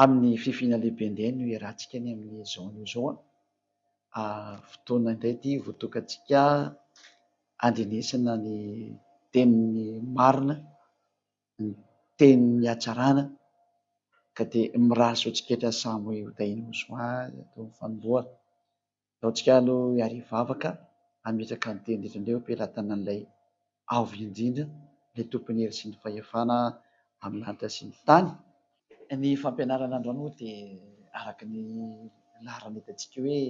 Amin'ny fifaliana lehibe indray no iarahantsika ny amin'izao anio izao. Fotoana indray ity voatokantsika handrenesana ny tenin'ny marina, ny tenin'ny hatsarana ka dia mirary soa antsika rehetra samy ho tahian'i Soa atao amin'ny fanombohana. Andao tsika aloha hiara-hivavaka hametraka ny teny rehetra indray eo am-pelatanan'ilay Avo Indrindra, ilay Tompon'ny hery sy ny fahefana amin'ny lanitra sy ny tany. Ny fampianarana androany moa dia araka ny laharana hitantsika hoe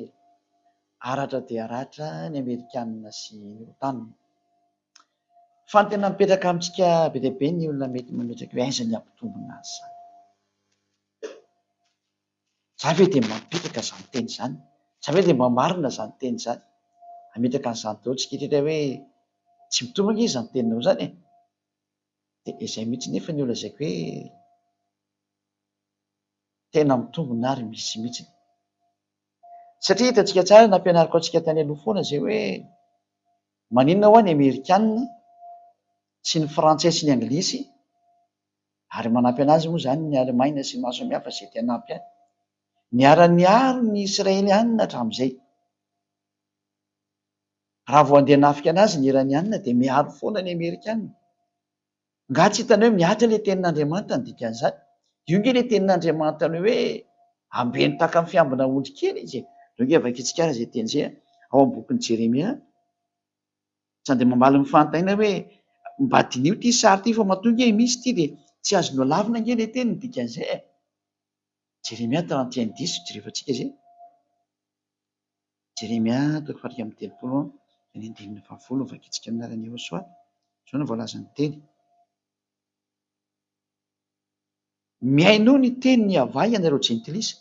aratra dia aratra ny Amerikanina sy ny OTAN. Fa ny tena mipetraka amintsika be dia be ny olona mety mametraka hoe aiza ny hampitombina azy izany. Za ve dia mampipetaka izany teny izany? Za ve dia mba marina izany teny izany? Hametraka an'izany daholo tsika rehetra hoe tsy mitovy ange izany teninao izany e! Dia izay mihitsy nefa ny holazaiko hoe tena mitombina ary misy mihitsy. Satria hitantsika tsara, nampianariko antsika tany aloha foana izay hoe maninona hoa ny Amerikana sy ny Frantsay sy ny Anglisy Ary manampy anazy moa izany ny Alemaina sy ny maro samihafa izay te hanampy ahy. Niara-niaro ny Israelianina hatramin'izay. Raha vao handeha hanafika anazy ny Iranianina dia miaro foana ny Amerikanina. Angaha tsy hitany hoe mihatra ilay tenin'Andriamanitra ny dikan'izany? Io ange ilay tenin'Andriamanitra ny hoe ambeno tahaka ny fiambina ondry kely izy e. Ndao ange vakintsika ary izay teny izay ao amin'ny bokin'i Jeremia. Tsy andeha mamaly ny fanontaniana hoe mba diniho ity sary ity fa matoa nge misy ity dia tsy azonao lavina nge ilay teny ny dikan'izay e! Jeremia 31 dix jerevantsika izay. Jeremia toko faha-31 ny andininy fahafolo vakintsika amin'ny anaran'i Yehosua. Izao no voalazan'ny teny. Mihainoa ny tenin'i Yavah ianareo jentilisa.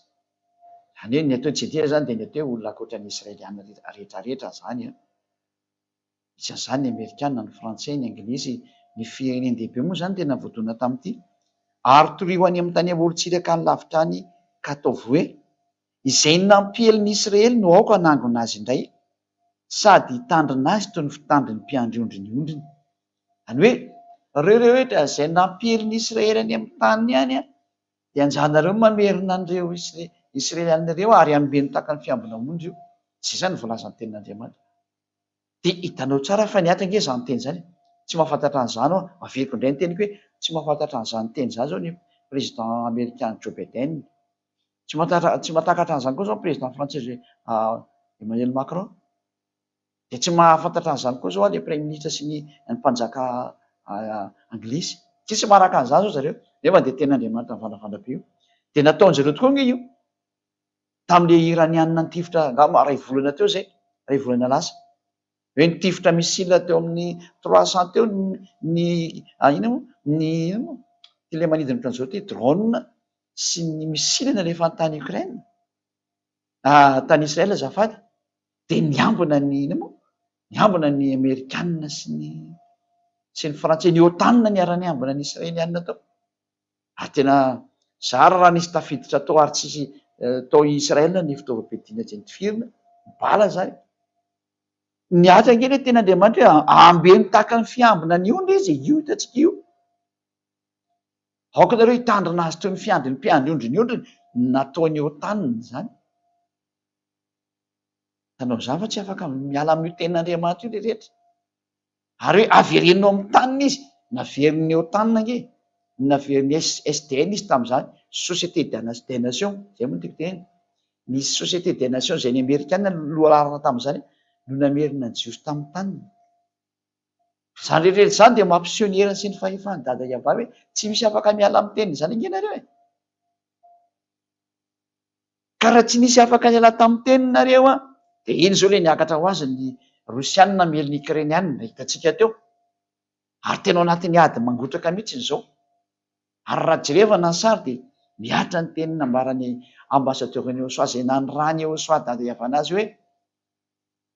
Izany hoe ny atao hoe jentilisa izany dia ny atao hoe olona ankoatra ny Israeliana rehetrarehetra izany an. Isan'izany ny Amerikana, ny Frantsay, ny Anglisy, ny firenen-dehibe moa izany tena voadona tamin'ity. Ary torio any amin'ny tany amorontsiraka any lavitra any ka ataovy hoe, Izay nampiely ny Israely no aoka hanangona azy indray, sady hitandrina azy toy ny fitandrin'ny mpiandry ondry ny ondriny. Izany hoe, ireo rehetra izay nampiely ny Israely any amin'ny taniny any, dia anjaranareo ny mamerina an'ireo Israelianina ireo ary ambeno tahaka ny fiambina ondry io. Izay izany no voalazan'ny Tenin'Andriamanitra. Dia hitanao tsara fa ny ato ange izany teny izany e! Tsy mahafantatra an'izany aho, averiko indray ny teniko hoe tsy mahafantatra an'izany teny izany izao ny président amerikana Joe Biden. Tsy mahantatra, tsy mahatakatra an'izany koa izao ny président frantsay Emmanuel Macron. Dia tsy mahafantatra an'izany koa izao ilay praiminisitra sy ny mpanjaka anglisy. Tsisy maharaka an'izany izao zareo. Nefa dia tenin'Andriamanitra mivandravandrana be io. Dia nataon-dry zareo tokoa ange io. Tamin'ilay Iranianina nitifitra angamba iray volana teo izay, iray volana lasa. Hoe nitifitra missile teo amin'ny 300 teo ny, inona moa, ny inona moa, ity ilay manidina ohatran'izao ity, drone sy ny missile nalefany tany Ukraine. Tany Israel azafady, dia niambina ny inona moa? Niambina ny Amerikana sy ny sy ny Frantsay, ny OTAN niara-niambina ny Israeliana tao. Ary tena zara raha nisy tafiditra tao ary tsisy tao Israel ny fitaovam-piadiana izay notifirina, bala izany. Niatra ange ilay tenin'Andriamanitra hoe ambeno tahaka ny fiambina ny ondry izy, io hitantsika io. Aoka nareo hitandrina azy toy ny fiandry ny mpiandry ondry ny ondriny, nataony eo taniny izany. Hitanao izany fa tsy afaka miala amin'io tenin'Andriamanitra io le rehetra. Ary hoe avereno amin'ny taniny izy, naverin'ny eo taniny ange, naverin'ny SDN izy tamin'izany, Société des Nations, izay moa no tiako tenenina. Ny Société des Nations izay ny Amerikana no lohalaharana tamin'izany no namerina ny Jiosy tamin'ny taniny. Izany rehetra rehetra izany dia mampiseho ny heriny sy ny fahefan'i Dada Yavah hoe tsy misy afaka miala amin'ny teniny izany ange nareo e! Ka raha tsy nisy afaka niala tamin'ny teniny nareo an, dia iny izao ilay niakatra ho azy ny Rosianina namely ny Ukrainianina, hitantsika teo. Ary tena ao anatin'ny ady mangotraka mihitsy izao. Ary raha jerevana ny sary dia mihatra ny teny nambaran'ny ambassadeur-n'i Yehosua izay nanirahan'i Yehosua Dada Yavana azy hoe,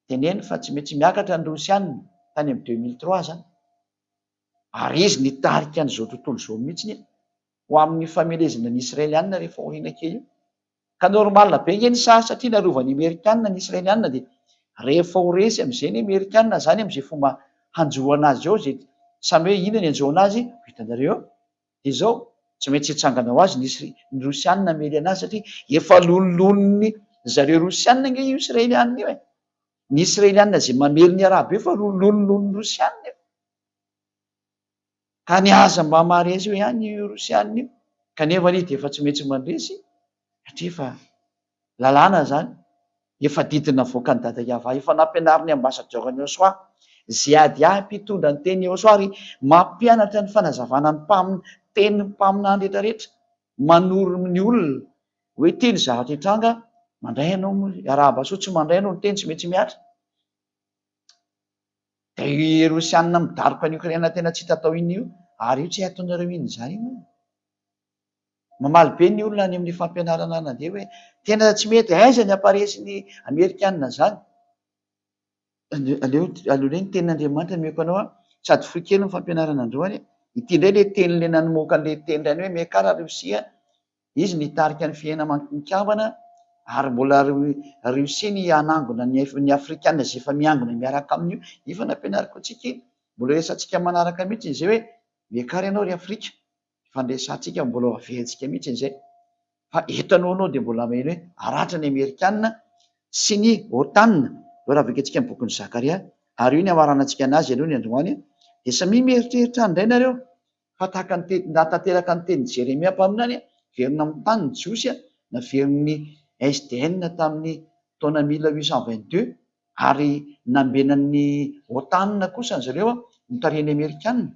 Teneno fa tsy maintsy miakatra ny Rosiana tany amin'ny 2003 zany. Ary izy nitarika an'izao tontolo izao mihitsy ho amin'ny famelezana ny Israeliana rehefa aoriana kely io. Ka normal be nge ny sary satria narovan'ny Amerikana ny Israeliana dia rehefa ho resy amin'izay ny Amerikana zany amin'izay fomba hanjoana azy eo izay samy hoe inona ny hanjoana azy ho hitanareo eo. Dia izao, Tsy maintsy hitsangana ho azy ny Isra- ny Rosianina hamely anazy satria efa lololonin'ny zareo Rosianina ange io Israelianina io e. Ny Israelianina izay mamely ny Arabo io efa lololonin'ny Rosianina io. Ka ny aza mba maharesy eo ihany io Rosianina io, kanefa anie dia efa tsy maintsy mandresy satria efa lalàna izany, efa didy navoakan'i Dada Yava, efa nampianarin'ny ambasadaoran'i Yosua, izay adiahy mpitondra ny tenin'i Yosua ary mampianatra ny fanazavana ny mpamin tenin'ny mpaminany rehetra rehetra, manoro ny olona hoe ity ny zavatra hitranga, mandray ianao moa, arahaba soa, tsy mandray ianao ny teny tsy maintsy mihatra. Dia io Rosianina midaroka an'i Ukraine tena tsy hita atao inona io, ary io tsy hay ataonareo inona izany io. Mamaly be ny olona any amin'ny fampianarana nandeha hoe tena tsy mety, aiza ny hamparesy ny Amerikanina izany? Aleo aleo indray ny tenin'Andriamanitra omeko anao an, sady fohy kely ny fampianarana androany, ity indray ilay teny ilay namoaka an'ilay teny indray hoe miakara Rosia Izy nitarika ny fiaina mikambana ary mbola Russie ny hanangona ny ny afrikana izay efa miangona miaraka aminy io, efa nampianariko antsika iny, mbola resahantsika manaraka mihitsy izay hoe miakara ianao ry afrika, efa niresahantsika mbola ho averintsika mihitsy izay, fa eto aloha anao dia mbola maheno hoe haratra ny amerikana sy ny otan, eo raha vakintsika ny bokin'i Zakaria, ary io ny hamaranantsika anazy aloha ny androany, dia samia mieritreritra any indray nareo Fa tahaka ny teny, nahatanteraka ny tenin'i Jeremia mpaminany, verina amin'ny tany ny Jiosy, naverin'ny SDN tamin'ny taona 1822, ary nambenan'ny OTAN kosa ry zareo, notarihan'ny Amerikana,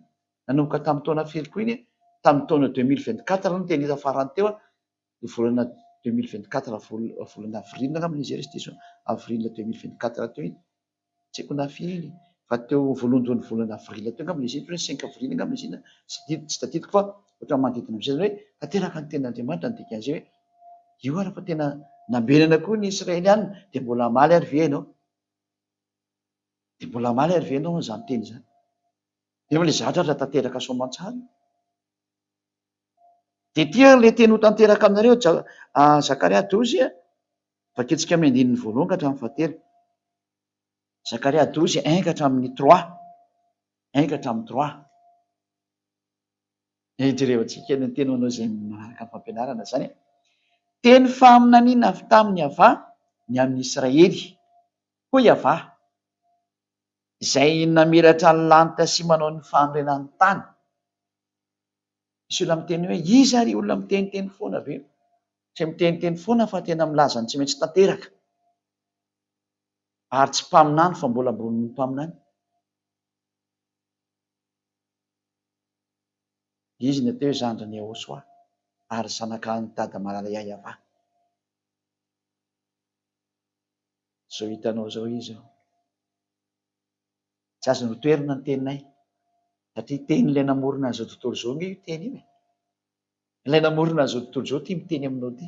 nanomboka tamin'ny taona firy koa iny? Tamin'ny taona 2024 no tena hita farany teo, ny volana 2024, volana avril angamba izy raha tsy diso, avril 2024 teo iny. Tsy haiko na firy iny fa teo voalohandohan'ny volana avril teo angamba izy iny, ohatra hoe cinq avril angamba izy iny an, tsy didy tsy tadidiko fa ohatran'ny manodidina amin'izay zany hoe tanteraka ny tenin'Andriamanitra ny dikan'izay hoe io ary fa tena nambenana koa ny Israeliana dia mbola hamaly ary ve ianao? Dia mbola hamaly ary ve ianao an'izany teny izany? Nefa ilay zavatra ary tanteraka soamantsara io. Dia ity ary ilay teny ho tanteraka aminareo, Zakaria 12, Vakintsika amin'ny andininy voalohany ka hatramin'ny fahatelo. Zakaria 12, un ka hatramin'ny trois. Un ka hatramin'ny trois. Jerevantsika ny teny ho anao izay manaraka ny fampianarana izany e. Teny faminaniana avy tamin'i Yavah ny amin'i Israely. Hoy Yavah, izay namelatra ny lanitra sy manao ny fanorenan'ny tany. Misy olona miteny hoe iza ary olona miteniteny foana ve? Tsy miteniteny foana fa tena milaza ny tsy maintsy tanteraka. Ary tsy mpaminany fa mbola ambonin'ny mpaminany. Izy ny atao hoe zandrin'i Yahoshuah ary zanak'an'i Dada Malala Yahyawa. Izao hitanao izao izy io. Tsy azo notoherina ny teninay satria tenin'ilay namorona an'izao tontolo izao ange io teny io e. Ilay namorona an'izao tontolo izao ity miteny aminao ity.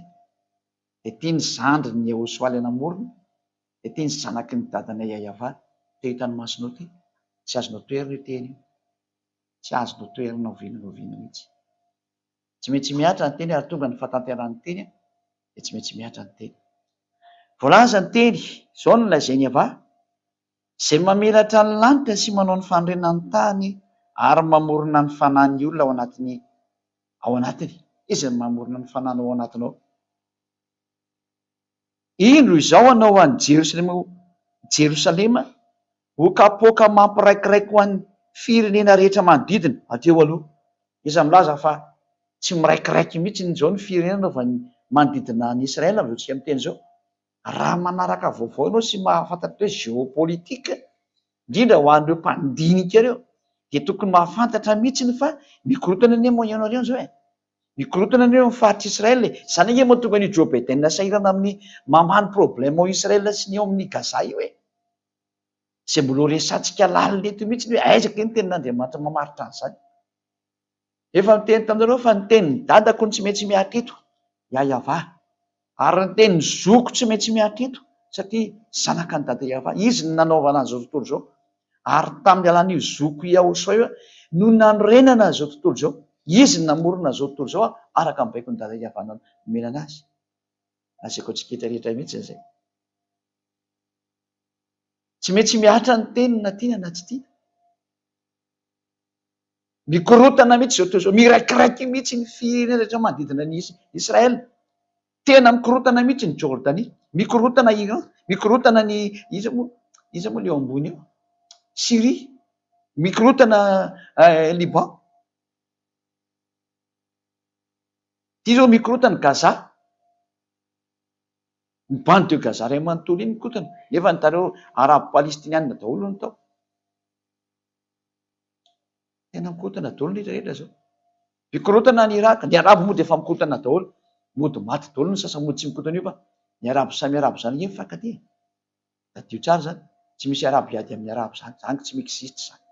Dia ity ny zandrin'i Yehosua ilay namorona, dia ity ny zanaky ny dadanay Yayavah, te hitan'ny masonao ity. Tsy azonao toherina io teny io. Tsy azonao toherina na oviana na oviana mihitsy. Tsy maintsy mihatra ny teny ary tonga ny fahatanterahan'ny teny dia tsy maintsy mihatra ny teny. Voalaza ny teny, izao no lazain'i Yavah, Izay mamelatra ny lanitra sy manao ny fanorenan'ny tany ary mamorona ny fanahin'ny olona ao anatin'ny ao anatiny. Iza no mamorona ny fanahinao ao anatinao? Indro izao hanao an'i Jerosalema ho Jerosalema ho kapoaka mampiraikiraiky ho an'ny firenena rehetra manodidina. Hatreo aloha, iza milaza fa tsy miraikiraiky mihitsy izao ny firenena anaovan'ny manodidina an'i Israel amin'izao tsika miteny izao? Raha manaraka vaovao ianao sy mahafantatra hoe géopolitique, indrindra ho an'ireo mpandinika ireo, dia tokony mahafantatra mihitsy fa mikorontana anie Moyen Orient izao e! Mikorontana anie eo amin'ny faritr'i Israël e! Izany ange mahatonga an'io Joe Biden sahirana amin'ny mamaha ny problème ao Israël sy ny ao amin'ny Gaza io e! Izay mbola ho resahantsika lalina eto mihitsy hoe aiza kay ny tenin'Andriamanitra mamaritra an'izany. Efa niteny taminareo fa ny tenin'ny dadako no tsy maintsy mihatra eto, Yayavah. Ary ny tenin'ny zoko tsy maintsy mihatra eto, satria zanaka an'i dada Yavah. Izy no nanaovana an'izao tontolo izao. Ary tamin'ny alalan'io zoko Yahoshua io no nanorenana an'izao tontolo izao. Izy no namorona an'izao tontolo izao araka ny baikon'i dada Yavah nomena anazy. Lazaiko antsika rehetra rehetra mihitsy izay. Tsy maintsy mihatra ny teny na tiana na tsy tiana. Mikorontana mihitsy izao tontolo izao, miraikiraiky mihitsy ny firenena rehetra manodidina an'i Israël. Tena mikorontana mihitsy ny Jordanie, mikorontana Iran, mikorontana ny iza moa iza moa le eo ambony eo? Syrie, mikorontana Liban. Ity zao mikorontana Gaza. Ny bande de Gaza iray manontolo iny mikorontana, nefa ny tareo arabo palestiniana daholo no tao. Tena mikorontana daholo ny rehetra rehetra zao. Mikorontana any Irak, ny arabo moa dia efa mikorontana daholo, mody maty daholo ny sasany mody tsy mikorontana io fa ny arabo samy arabo zany ange mifankatia e. Tadidio tsara zany, tsy misy arabo hiady amin'ny arabo zany, zany tsy mi-existe zany.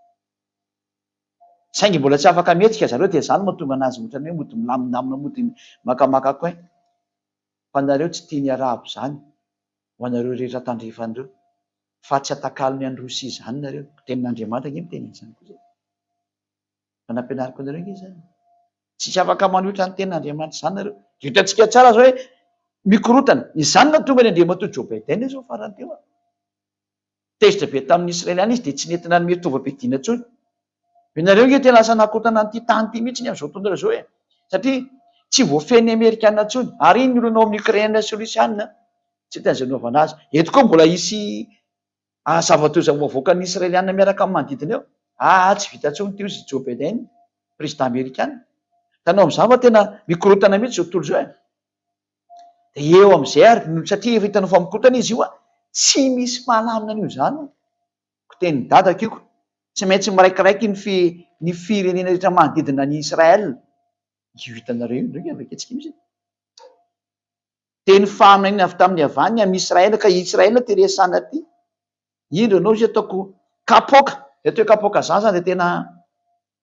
Saingy mbola tsy afaka mihetsika zareo dia zany mahatonga anazy ohatran'ny hoe mody milamindamina mody makamaka coin. Fa nareo tsy tia ny arabo zany ho anareo rehetra tandrefana ireo. Fa tsy atakalony an'i Rosia izany nareo. Tenin'Andriamanitra ange miteny an'izany kosa e. Efa nampianariko anareo ange izany. Tsisy afaka manohitra ny tenin'Andriamanitra izany nareo. Dia hitantsika tsara izao hoe mikorontana. Izany no nahatonga ny Andriamatoa Joe Biden izao farany teo a. Tezitra be tamin'ny Israeliana izy dia tsy nety nanome fitaovam-piadiana intsony. Ianareo ange tena lasa nakorontana an'ity tany ity mihitsy ny amin'izao tontolo izao e. Satria tsy voafehin'ny Amerikana intsony. Ary iny ny olona ao amin'ny Ukraine sy Rosiana Tsy hita izay anaovana azy. Eto koa mbola hisy zava-doza ho avoakan'ny Israeliana miaraka amin'ny manodidina eo. Aa tsy vita intsony ity hozy i Joe Biden, président amerikana. Hitanao amin'izany fa tena mikorontana mihitsy izao tontolo izao e. Dia eo amin'izay ary, satria efa hitanao fa mikorontana izy io an, tsy misy mahalamina an'io izany hono. Ko tenin'i dadako io ko. Tsy maintsy miraikiraiky ny fi, ny firenena rehetra manodidina an'i Israël. Io hitanareo io indray avy aketsika mihitsy. Teny fahaminaniana avy tamin'ny Yavah ny amin'i Israel, ka i Israel ty resahana ty. Indro ianao izy ataoko kapoaka, ny atao hoe kapoaka zany zany dia tena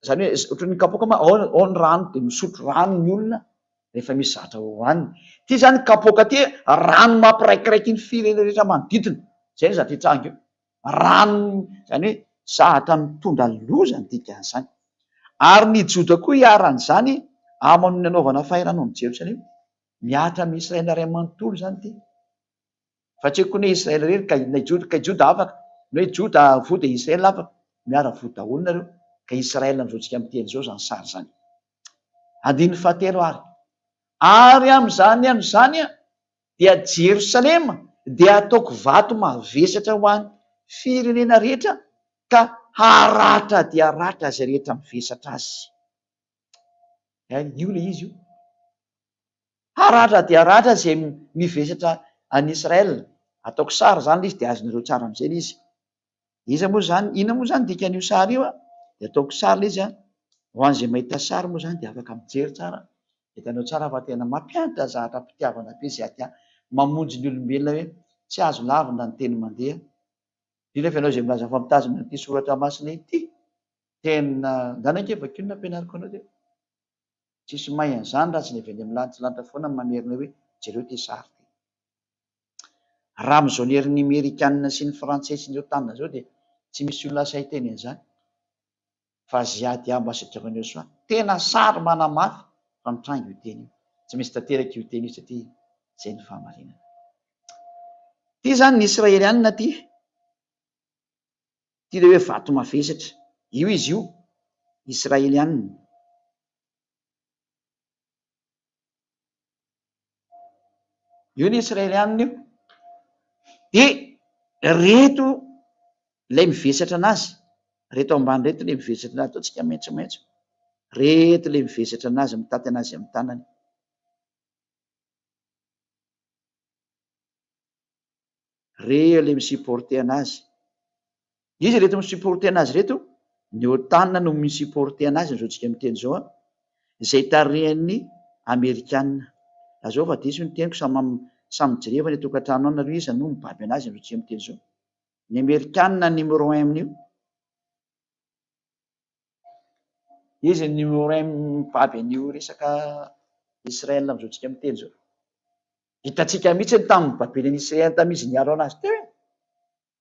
zany hoe ohatran'ny kapoaka ma ao ao ny rano dia misotro rano ny olona rehefa misy zavatra hohaniny. Ty zany kapoaka ty rano mampiraikiraiky ny firenena rehetra manodidina, zay ny zavatra hitranga eo. Rano zany hoe zahatra mitondra loza ny dikan'izany. Ary ny Joda koa iharan'izany amin'ny nanaovana fahirano amin'i Jerosalema. Mihatra amin'i Israel iray manontolo izany ity. Fa tsy hoe koa ny hoe Israel irery ka na i Joda, ka i Joda afaka, ny hoe Joda voa dia Israel afaka. Miara voa daholo nareo. Ka Israel amin'izao tsika miteny izao izany sary izany. Andininy fahatelo ary. Ary amin'izany andro izany dia Jerosalema dia hataoko vato mavesatra ho an'ny firenena rehetra ka haratra dia haratra izay rehetra mivesatra azy. Hay, io ilay izy io. Haratra dia haratra izay mivesatra an'i Israël. Ataoko sary izany ilay izy dia azonareo tsara amin'izay ilay izy. Iza moa izany, inona moa izany dikan'io sary io an? Dia ataoko sary ilay izy an. Ho an'izay mahita sary moa izany dia afaka mijery tsara. Hitanao tsara fa tena mampianatra zavatra am-pitiavana be izay aty mamonjy ny olombelona hoe tsy azo lavina ny teny mandeha. Indrindra fa ianao izay milaza fa mitazona an'ity soratra masina ity. Tena ndana ange vakio ny nampianariko anao teo. Tsisy mahay an'izany raha tsy ny avy any amin'ny lanitra lanitra foana no mamerina hoe jereo ity sary ity. Raha amin'izao ny herin'ny Amerikana sy ny Frantsay sy ny OTAN izao dia tsy misy olona sahy hiteny an'izany. Fa Ziad Ambassadeur Soa tena sary manamafy fa mitranga io teny io. Tsy maintsy tanteraka io teny io satria izay no fahamarinana. Ity izany ny Israelianina ity. Ity ilay hoe vato mavesatra. Io izy io, Israelianina. Io ny Israelianina io. Dia reto ilay mivesatra anazy. Reto ambany reto ilay mivesatra anazy. Ataontsika maitsomaitso. Reto ilay mivesatra anazy, mitaty anazy amin'ny tanany. Reo le mi-supporter anazy. Iza ireto mi-supporter anazy ireto? Ny OTAN no mi-supporter anazy amin'izao tsika miteny izao an, izay tarihan'ny Amerikana. Lazao fa diso ny teniko, samy samy jereva any an-tokantrano any nareo iza no mibaby anazy amin'izao tsika miteny izao. Ny Amerikana numéro un amin'io. Izy ny numéro un mibaby an'io resaka Israël amin'izao tsika miteny izao. Hitantsika mihitsy ny tamin'ny nibabena an'i Israely tamin'izy niaro anazy teo e!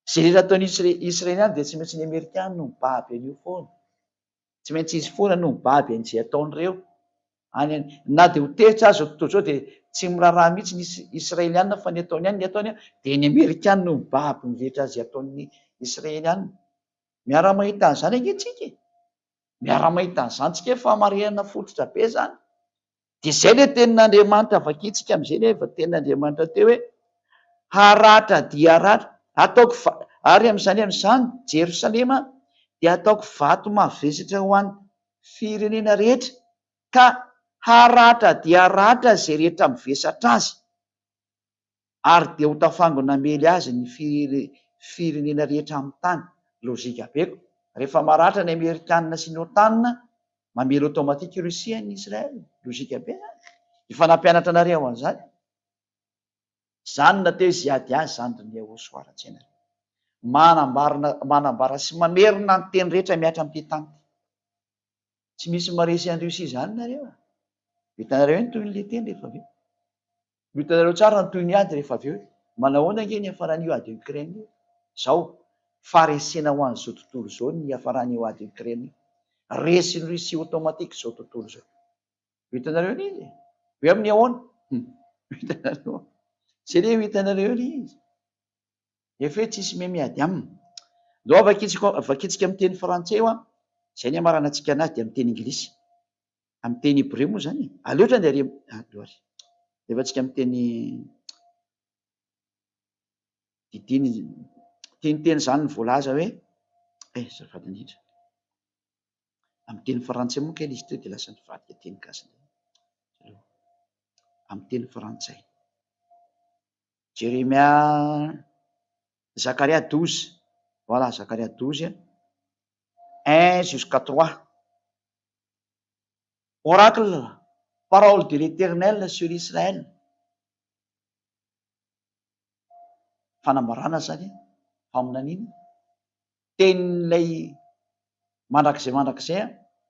Izay rehetra ataon'i Israely any dia tsy maintsy ny Amerikana no mibaby an'io foana. Tsy maintsy izy foana no mibaby an'izay ataon'ireo. Any any. Na dia ho tezitra aza izao tontolo izao dia tsy miraharaha mihitsy ny Israeliana fa ny ataony ihany ny ataony dia ny Amerikana no mibaby ny rehetra izay ataon'ny Israeliana. Miara-mahita an'izany ange tsika e! Miara-mahita an'izany tsika hoe fahamarinana fototra be izany. Dia izay ilay tenin'Andriamanitra vakintsika amin'izay ilay efa tenin'Andriamanitra teo hoe haratra dia haratra, ataoko va-, ary amin'izany andro izany Jerosalema dia ataoko vato mavesatra ho an'ny firenena rehetra, ka haratra dia haratra izay rehetra mivesatra azy, ary dia ho tafango namely azy ny firenena rehetra amin'ny tany. Lojika be ko. Rehefa maratra ny Amerikanina sy ny OTAN, mamely automatique Russie ny Israel. Lojika be zany. Efa nampianatra anareo an'izany aho. Zany no atao hoe ziady azy zany ry Nehosoa Ratsianareo. Manambarina, manambara sy mamerina ny teny rehetra mihatra amin'ity tany ity. Tsy misy maresy an'i Russie zany nareo a. Hitanareo eo ny tohin'ilay teny rehefa avy eo. Ho hitanareo tsara ny tohin'ny ady rehefa avy eo e! Manahoana ange ny hiafaran'io ady Ukraine io? Zao, faharesena ho an'izao tontolo izao ny hiafaran'io ady Ukraine io. Resin'i Russie automatique izao tontolo izao. Ho hitanareo anie izy e! Hoe amin'ny ahoana? Hum! Ho hitanareo. Jereo ho hitanareo anie izy. Efa hoe tsisy miha miady aminy. Ndao vakintsika vakintsika amin'ny teny frantsay io an, izay ny hamaranantsika anazy dia amin'ny teny anglisy. Amin'ny teny hebreo moa izany e. Aleo hatrany ary aleo ary. Rehefa antsika miteny didiny teniteny izany ny voalaza hoe eh azafady indrindra. Amin'ny teny frantsay moa kay ilay izy teo dia lasa nivadika teny gasy indray. Aleo. Amin'ny teny frantsay. Jeremia Zakaria 12. Voilà, Zakaria 12 1 jusqu'à 3. Oracle, parole de l'Eternel sur Israël. Fanambarana zany, faminaniana, tenin'ilay mandrakizay mandrakizay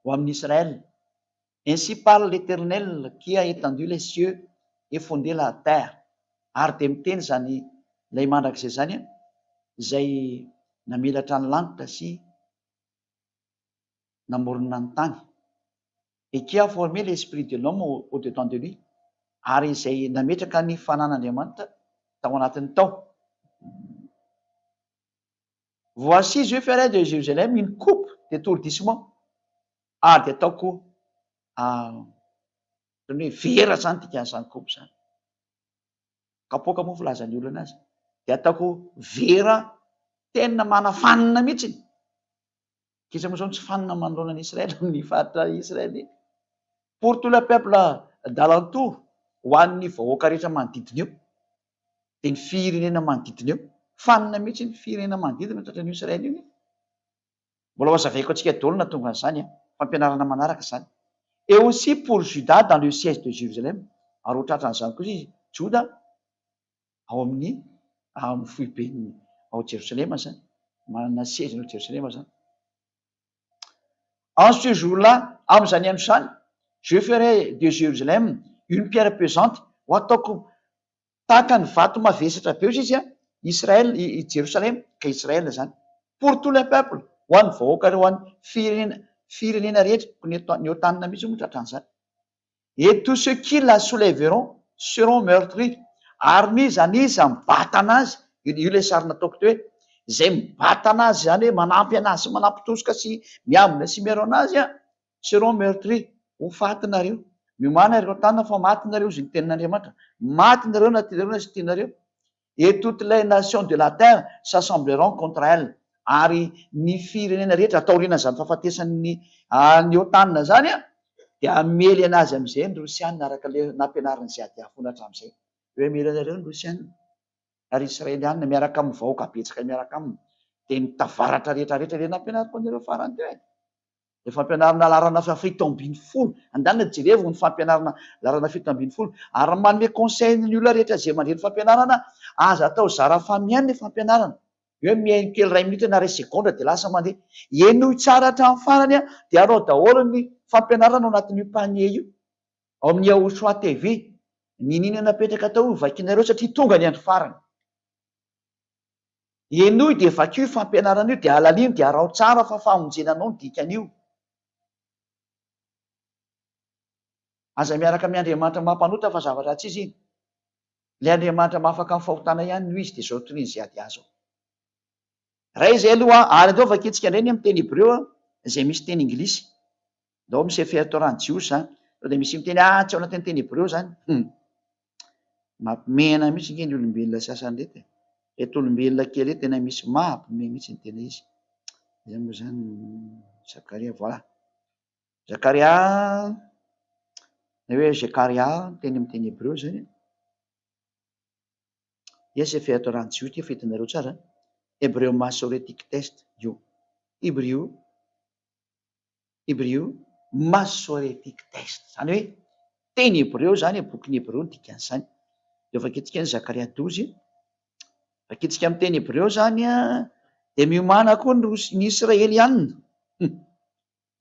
ho amin'i Israël. Ainsi parle l'Eternel qui a étendu les cieux et fondé la terre. Ary dia miteny izany ilay mandrakizay izany izay namelatra ny lanitra sy namorona ny tany, et qui a formé l'esprit de l'homme au dedans de lui, ary izay nametraka ny fanan'Andriamanitra tao anatiny tao. Voici je ferai de Jérusalem une coupe d'étourdissement, ary dia ataoko ohatran'ny hoe vera izany dikan'izany coupe izany, kapoaka moa filazan'ny olona azy, dia ataoko vera tena manafanina mihitsy. K'iza moa izao no tsy fanina manoloana an'i Israël amin'ny faritra Israël iny? Pour tout le peuple d'alentour, ho an'ny vahoaka rehetra manodidina eo, dia ny firenena manodidina eo. Fanina mihitsy ny firenena manodidina tratran'io Israël io anie. Mbola ho azavaiko antsika daholo na tonga an'izany an, fampianarana manaraka izany. Et aussi pour Juda dans le siège de Jérusalem, ary ho tratran'izany kosa izy, Joda, ao amin'ny ao amin'ny foiben'ny ao Jerosalema izany, manana sezany ao Jerosalema izany. En ce jour-là, amin'izany andro izany, je ferai de Jérusalem une pierre pesante, ho ataoko tahaka ny vato mavesatra be hozy izy an, Israël, i Jerosalema, ka Israël izany, pour tout le peuple, ho an'ny vahoaka, ho an'ny firenena, firenena rehetra, koa ny eto, ny eo tanana mihitsy moa tratran'izany. Et tous ceux qui la soulèveront seront meurtris, ary n'iza n'iza mibata anazy, io ilay sary nataoko teo hoe, izay mibata anazy izany hoe manampy anazy sy manampy tosika sy miambina sy miaro anazy an, seront meurtris, ho faty nareo. Miomàna ry Rotana fa maty nareo hozy ny tenin'Andriamanitra, maty nareo na tianareo na tsy tianareo. Et toutes les nations de la terre s'assembleront contre elle, ary ny firenena rehetra, taorian'izany fahafatesan'ny an'i Otan izany, dia hamely an'azy amin'izay ny Rosiana, araka ilay nampianarin'i Ziadia foana hatramin'izay, hoe hamely anareo ny Rosiana, ary Israeliana miaraka amin'ny vahoaka betsaka miaraka aminy, dia ny tavaratra rehetra rehetra ilay nampianariko anareo farany teo e. Ilay fampianarana laharana 17. Andanina jerevo ny fampianarana laharana 17. Ary manome conseil ny olona rehetra izay mandre ny fampianarana, aza atao zara fa mihaino ilay fampianarana. Hoe mihaino kely iray minitra na iray segondra dia lasa mandeha. Henoy tsara hatramin'ny farany dia arao daholo ny fampianarana ao anatin'io panier io. Ao amin'ny Yahushua TV. Niniana napetraka tao io vakinareo satria tonga ny andro farany. Henoy dia vakio io fampianarana io dia alalino dia araho tsara fa famonjena anao ny dikan'io. Aza miaraka amin'ny Andriamanitra mampanota fa zavatra tsy izy iny. Ilay Andriamanitra mahafaka ny fahotana ihany no izy dia izao torian'i Ziadia izao. Ray izay aloha ary andao vakintsika indray ny amin'ny teny hebreo izay misy teny inglisy. Ndao amin'ny Sefer Torah ny Jiosy zany. Sao dia misy miteny ah tsy ao anatin'ny teny hebreo zany. Hum. Mampimena mihitsy nge ny olombelona sasany reto e. Reto olombelona kely reto tena misy mampime mihitsy ny tena izy. Iza moa zany Zakaria, voilà. Zakaria, na hoe Zekaria, teny amin'ny teny hebreo zany. Dia Sefer Torah ny Jiosy ity fa hitanareo tsara. Hebreo Masoretic Test io. Hebrew Hebreo Masoretic Text, izany hoe teny hebreo izany e, bokin'ny hebreo no dikan'izany. Dia vakintsika ny Zakaria douze, vakintsika amin'ny teny hebreo izany an, dia miomàna koa ny Rosy, ny Israelianina.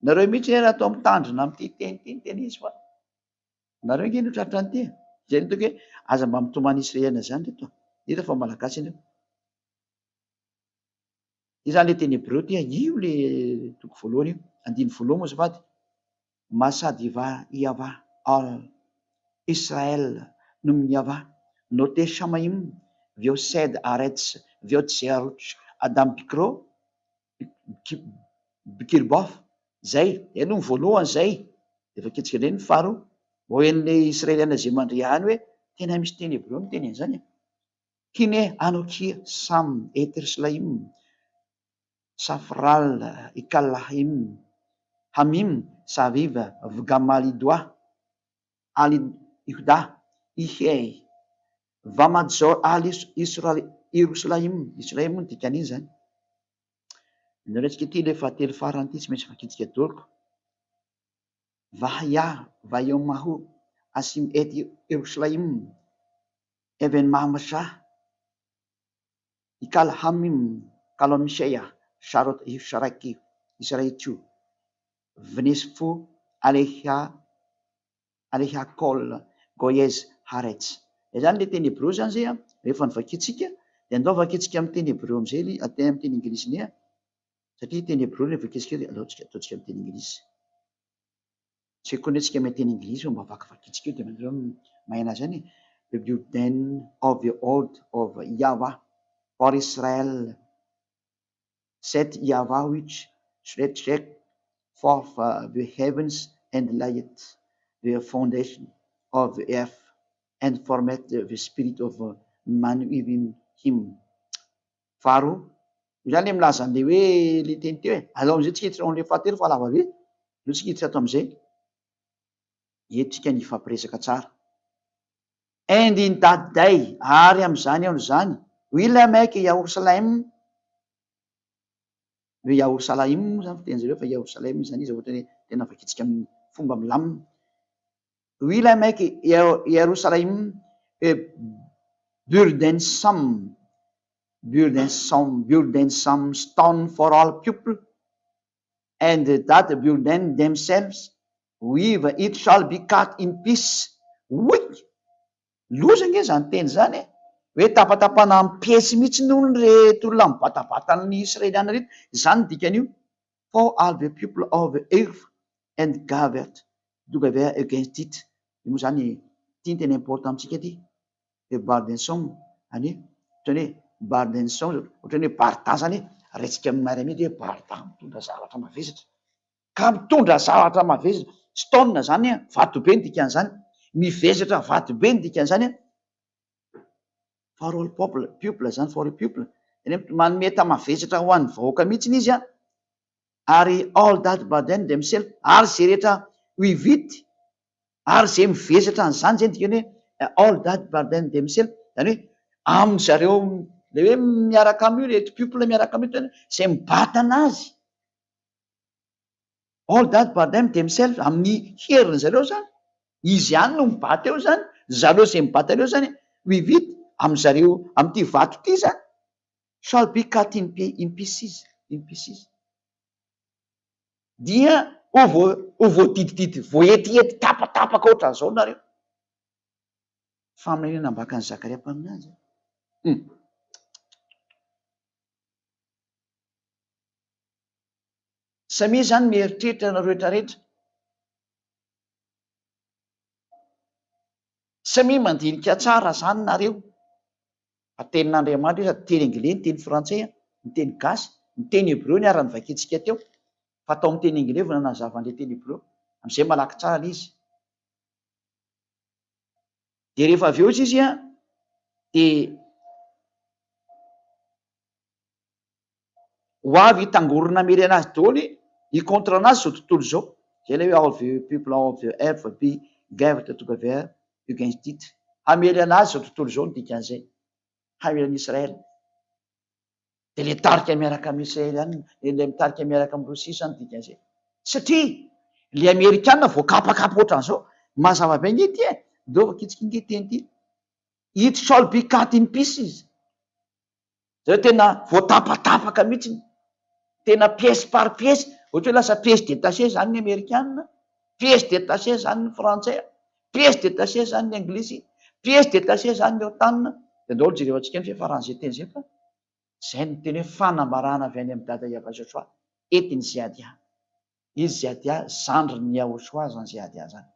Nareo mihitsy anie raha atao mitandrina amin'ity teny ity ny tena izy fa nareo ange no tratran'ity e. Izay no ataoko hoe aza mba mitomany Israeliana izany ry reto a, indrindra fa Malagasy ianareo. Io zany le teny hebreo ty a, io le toko voalohany io, andininy voalohany moa azafady, Masad Iva Iavah al Israel num Iavah Note Shamaim Viosed Aretz Viotzeruch Adam Bikro Bikirbof, zay, zay aloha ny voalohany zay, de vakintsika indray ny faharoa, vao henon'ny Israeliana zay mandre any hoe tena misy teny hebreo miteny an'izany e. Kine Anokia Sam et Erslaim, Safral Ikalahim, Hamim Saviv Vgamalidoa Al Ihuda Ihey Vamadzor Al Ierosalaim, Ierosalaim moa no dikan'iny izany. Nareo tsika ity ilay fahatelo farany ity tsy maintsy vakintsika daholo. Vahia Vayomahu Asim et Ierosalaim. Even Mahamasha, Ikal Hamim, Kalomsheya, Sharot Ifsharaki, Israichu, Vnesfu, Aleha, Aleha Kol, Goyez Haaretz. Izay zany ilay teny hebreo zany zay an, rehefa novakintsika dia andao vakintsika amin'ny teny hebreo amin'izay ilay amin'ny teny anglisy indray an, satria teny hebreo ilay vakintsika dia aleo tsika ataontsika amin'ny teny anglisy. Tsy haiko anie tsika mahay teny anglisy fa mba vakivakintsika eo dia nareo mahay anazy ihany e. The burden of the oath of Yahweh for Israel saith Yahweh which stretcheth forth the heavens and layeth the foundation of the earth and formeth the spirit of man within him. Faharoa, io zany le milaza an'le hoe le teny teo e, aleo am'zay tsika hiditra ao am'le fahatelo fa lava be, aleo tsika hiditra ato am'zay, eto tsika ny hifampiresaka tsara. And in that day, ary am'zany andro zany, will I make Yerusalem, hoe Yerusalem moa zany fitenin-jareo fa Yerusalem zany izy ohatrany hoe tena vakintsika amin'ny fomba milamina. Will I make Yerusalem a burdensome burdensome, burdensome stone for all people, and that burden themselves with it shall be cut in pieces. Oy! Loza ange zany teny zany e! Hoe tapatapana amin'ny piesy mihitsy hono reto olona mibatabata ny Israeliana reto. Izany no dikan'io. For all the people of the earth and gathered together against it. Io moa zany, ity no tena important amintsika ity. Hoe burdensome, any hoe, ohatran'ny hoe burdensome, ohatran'ny hoe barda zany hoe, raintsika amin'ny miaramila hoe barda mitondra zavatra mavesatra. Ka mitondra zavatra mavesatra, stone zany an, vatobe ny dikan'izany, mivesatra vatobe ny dikan'izany an, for all people, people zany, for all people, zany hoe manome enta-mavesatra ho an'ny vahoaka mihitsy izy an, ary all that burden themselves, ary izay rehetra with it, ary izay mivesatra an'izany, zay ny dikany hoe all that burden themselves, zany hoe amin-dry zareo le hoe miaraka amin'io reto people miaraka amin'io zany izay mibata anazy, all that burden themselves, amin'ny heriny zareo zany, izy ihany no mibata eo zany, zareo izay mibata an'io zany with it, amin-dry zareo amin'ity vato ity zany, shall be cut in in pieces, in pieces. Dia ho vo ho voadidididy voahetiety tapatapaka ohatran'izao nareo. Faminaniana ambakan'i Zakaria mpaminany zany. Hum. Samia zany mieritreritra nareo rehetrarehetra. Samia mandinika tsara zany nareo. Fa tenin'Andriamanitra io sady teny anglais ny teny frantsay, ny teny gasy, ny teny hebreo niara-novakintsika teo, fa tao amin'ny teny anglais vao nanazava an'ilay teny hebreo. Amin'izay malaky tsara ilay izy. Dia rehefa avy eo izy izy an, dia ho avy hitangorona hamely anazy daholo, hi-contre anazy izao tontolo izao. Izay ilay hoe all the people of the earth will be gathered together against it. Hamely anazy izao tontolo izao no dikan'izay. Hamely an'i Israel. Dia ilay tarika miaraka amin'i Israel ihany, ilay mitarika miaraka amin'i Rosia izany dikan'izay. Satria ilay Amerikana voakapakapa ohatran'izao, mazava be ange ity e, ndao vakitsika ange teny ity. It shall be cut in pieces. Zareo tena voatapatapaka mihitsy, tena pièce par pièce, ohatra hoe lasa pièce détachée zany ny Amerikana, pièce détachée zany ny Frantsay, pièce détachée zany ny Anglisy, pièce détachée zany ny OTAN. Dia ndao jerevantsika ny fiafaran'izay teny izay fa izay no teny hoe fanambarana avy any amin'i Dada Yavashoshua entin'i Ziadia. Izy Ziadia, zandrin'i Yahoshua zany Ziadia zany.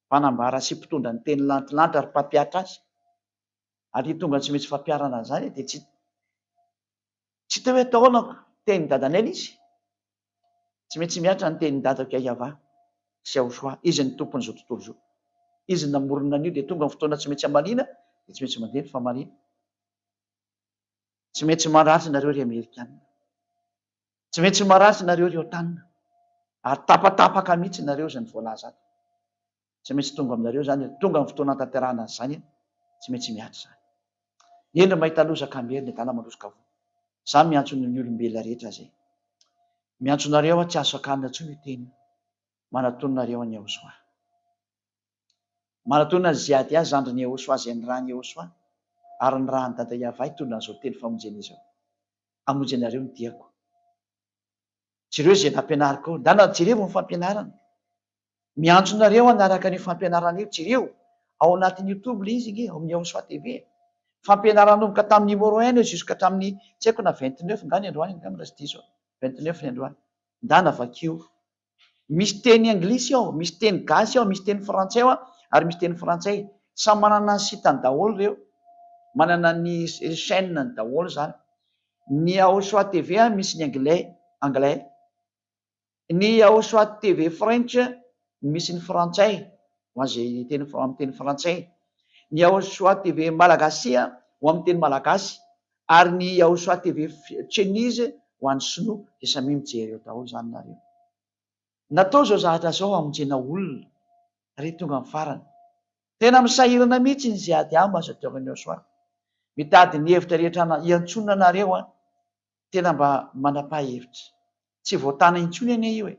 Mpanambara sy mpitondra ny teny lantilanty ary mpampiatra azy. Ary tonga tsy maintsy fampiharana an'izany dia tsy tsy hita hoe atao ahoana tenin'i dadanay ilay izy. Tsy maintsy mihatra ny tenin'i dadako Yayavah sy Yahoshua. Izy no tompon'izao tontolo izao. Izy no namorona an'io dia tonga ny fotoana tsy maintsy hamaliana dia tsy maintsy mandeha ny famaliana. Tsy maintsy marary nareo ry Amerikana. Tsy maintsy marary nareo ry OTAN. Ary tapatapaka mihitsy nareo izay ny voalaza ato. Tsy maintsy tonga aminareo izany, tonga ny fotoana hanatanterahana an'izany, tsy maintsy mihatra izany. Ny hendry mahita loza ka miery, ny adala mandroso ka voa. Za miantso ny olombelona rehetra izay. Miantso anareo aho, tsy azo sakanina intsony io teny io. Manatona anareo an'i Yahoshuah. Manatona an'i Ziadia, zandrin'i Yahoshuah izay nirahin'i Yahoshuah, ary nirahin'i Dada Yavah hitondra an'izao teny famonjena izao. Hamonjy anareo ny diako. Jereo izay nampianariko ao. Ndana jerevo ny fampianarana. Miantso nareo hanaraka an'io fampianarana io, jereo ao anatin'ny youtube le izy nge, ao amin'ny Yahosoa TV e. Fampianarana nanomboka tamin'ny numéro un jusqu'à hatramin'ny tsy haiko na 29 nga ny androany angamba raha tsy diso aho, 29 ny androany. Ndana vakio. Misy teny anglisy ao, misy teny gasy ao, misy teny frantsay ao ary misy teny frantsay. Samy manana ny site-ny daholo ireo, manana ny chaîne-ny daholo zany. Ny Yahosoa TV misy ny anglais, anglais. Ny Yahosoa TV French no misy ny frantsay, ho an'izay teny amin'ny teny frantsay. Ny Yahosoa TV Malagasy ho amin'ny teny malagasy ary ny Yahosoa TV Chinese ho an'ny sinoa. Dia samia mijery eo daholo izany nareo. Natao izao zavatra izao hamonjena olona ary tonga ny farany. Tena misahirana mihitsy ny Ziady Ambassadeur-n'ny Yahosoa. Mitady ny hevitra rehetra hiantsoana anareo an. Tena mba manapaha hevitra. Tsy voatana intsony anie io e!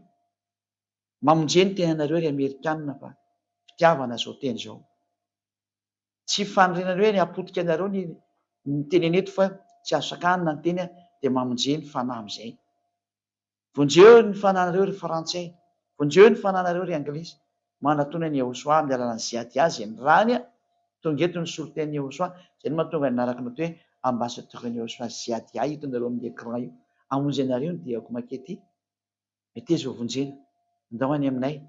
Mamonje ny tenanareo ry Amerikanina fa fitiavana izao teny izao. Tsy faniriana hoe ny hapotika anareo ny ny teneno eto fa tsy azo sakanina ny teny dia mamonje ny fanahy amin'izay. Vonjeo ny fananareo ry frantsay, vonjeo ny fananareo ry anglisy, manatona an'i Yahoshuah amin'ny alalan'ny Ziadia izay nirahany a, tonga eto ny solontenan'i Yahoshuah, izay no mahatonga ny anarako natao hoe ambassadeur-n'i Yahoshuah Ziadia hitanareo amin'ny écran io, hamonjy anareo ny diako makety, meteza ho vonjena, ndao any aminay,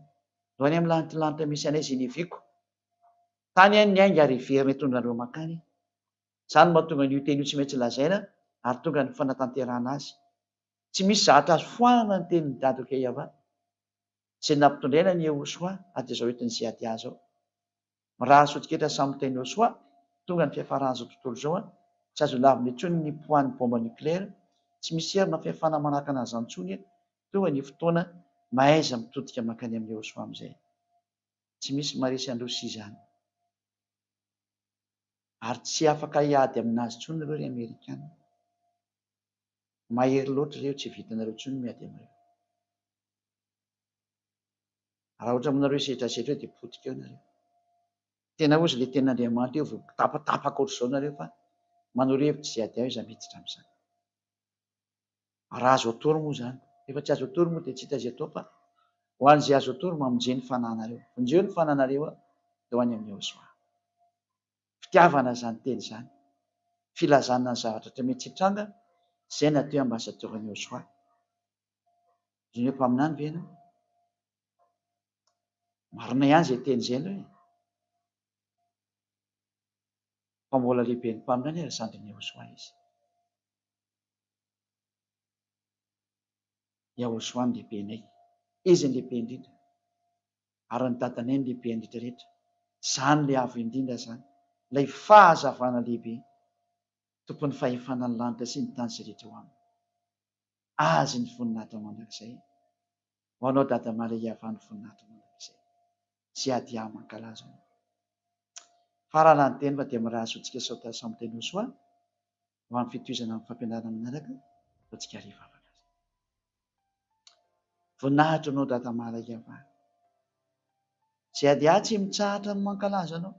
ndao any amin'ny lantilanitra misy anay izay niaviako, tany aho niainga ary hiverina hitondra anareo mankany, izany no mahatonga an'io teny io tsy maintsy lazaina ary tonga ny fanatanterahana azy. Tsy misy zavatra azo foanana ny tenin'i Dada Okeyava izay nampitondraina an'i Yehosua ary dia izao entin'i Ziadia izao. Mirary soa-tiketra samy miteny Yehosua, tonga ny fiafaran'izao tontolo izao, tsy azo lavina intsony ny poids-n'ny bomba nucléaire, tsy misy hery na fahefana manakana an'izany intsony, tonga ny fotoana mahaiza mitodika mankany amin'i Yehosua amin'izay. Tsy misy maharesy an'i Rosia izany. Ary tsy afaka hiady aminazy intsony ireo ry Amerikana. Mahery loatra ireo tsy vitanareo intsony ny miady amin'ireo. Raha ohatra aminareo hisetrasetra eo dia potika eo nareo. Tena ozy ilay tenin'Andriamanitra eo vao tapatapaka ohatr'izao nareo fa manoro hevitra izay ady ao iza miditra amin'izany. Raha azo atoro moa izany. Rehefa tsy azo atoro moa dia tsy hita izay atao fa ho an'izay azo atoro mamonjea ny fananareo. Vonjeo ny fananareo dia ho any amin'ny Yehosua. Fitiavana izany teny izany. Filazana ny zavatra rehetra mety hitranga, izay no atao hoe ambassadeur-n'i Yehosua. Izany hoe mpaminany ve ianao? Marina ihany izay teny izay aloha e. Fa mbola lehiben'ny mpaminany ary zandrin'i Yehosua izy. Yahoshuah no lehibenay. Izy no lehibe indrindra. Ary ny dadanay no lehibe indrindra rehetra. Izany ilay avo indrindra izany, ilay fahazavana lehibe, tompon'ny fahefana ny lanitra sy ny tany izay rehetra ao aminy. Azy ny voninahitra mandrakizay. Ho anao Dada Maria Iavah ny voninahitra mandrakizay. Sy Adia mankalaza anao. Farana ny teny fa dia mirary soa antsika sao samy teny ho soa ho amin'ny fitohizana amin'ny fampianarana manaraka ataontsika ary hivavaka azy. Voninahitra anao Dada Maria Iavah. Sy Adia tsy mitsahatra ny mankalaza anao.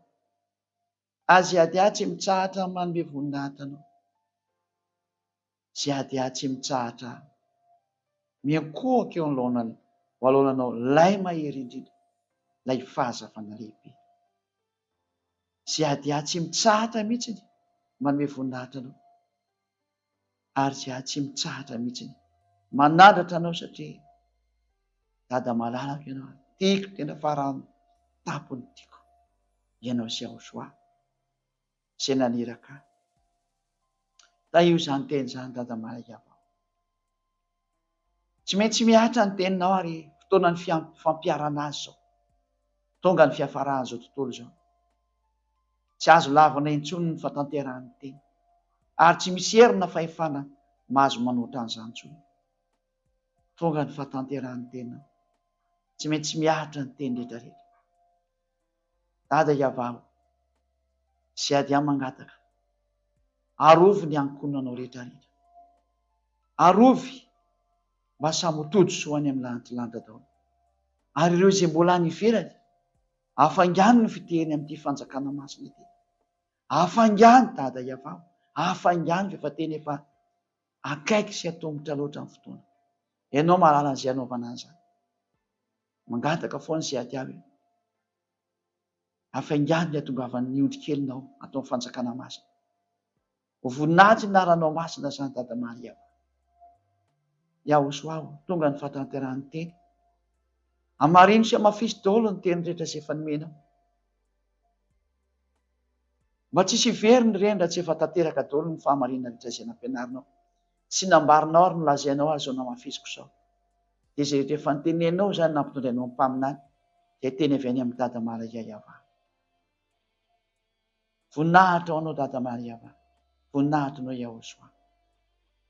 Azy Adia tsy mitsahatra ny manome voninahitra anao. Sy Adia tsy mitsahatra miankohoka eo anoloanao, alohanao lay mahery indrindra, lay fahazavana lehibe. Sy Adia tsy mitsahatra mihitsy manome voninahitra anao. Ary sy Adia tsy mitsahatra mihitsy manandratra anao satria Dada malalako ianao, tiako tena farany tampony tiako ianao sy Yahoshua izay naniraka ahy. Tahio izany teny izany Dada Malaiavao. Tsy maintsy mihatra ny teninao ary fotoanan'ny fampiharana azy izao. Tonga ny fiafaran'izao tontolo izao. Tsy azo lavina intsony ny fahatanterahan'ny teny. Ary tsy misy hery na fahefana mahazo manoatra an'izany intsony. Tonga ny fahatanterahan'ny teninao. Tsy maintsy mihatra ny teny rehetra rehetra. Dada Iavaho sy Adia mangataka. Arovy ny ankohonanao rehetra rehetra. Arovy mba samy ho tody soa any amin'ny lanitra lanitra daholo. Ary ireo izay mbola any ivelany, afaingano ny fitehiny amin'ity fanjakana masina ity. Afaingano Dada Iavaho, afaingano fa efa tena efa akaiky sy atomotra loatra ny fotoana. Ianao mahalala an'izay anaovana an'izany. Mangataka foana izay Adia hoe afaingano ny hatongavan'ny ondry kelinao ato amin'ny fanjakana masina. Ho voninahitry ny anaranao masina izany Dada Maria. Yahosoa o, tonga ny fahatanterahan'ny teny. Hamarino sy hamafiso daholo ny teny rehetra izay efa nomenao. Mba tsy hisy hiverina ireny raha tsy efa tanteraka daholo ny fahamarinana rehetra izay nampianarinao sy nambarinao ary nolazainao ary izao namafisiko izao. Dia izay rehetra efa noteneninao izany nampitondrainao ny mpaminany dia teny avy any amin'i Dada Maria Yavah. Voninahitra ho anao Dada Maria Yavah. Voninahitra anao Yahoshua.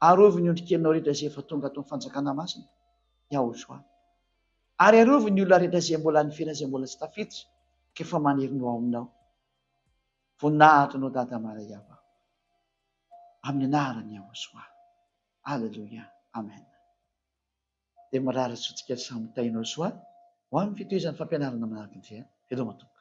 Arovy ny ondrikelinao rehetra izay efa tonga ato amin'ny fanjakana masina Yahoshua. Ary arovy ny olona rehetra izay mbola any ivelany izay mbola tsy tafiditra ka efa maniry ny ho ao aminao. Voninahitra anao Dada Maria Yavah. Amin'ny anaran'i Yahoshua. Alléluia. Amen. Dia mirary soa antsika samy tahinao soa ho amin'ny fitohizan'ny fampianarana manaraka indray. Veloma tompoko.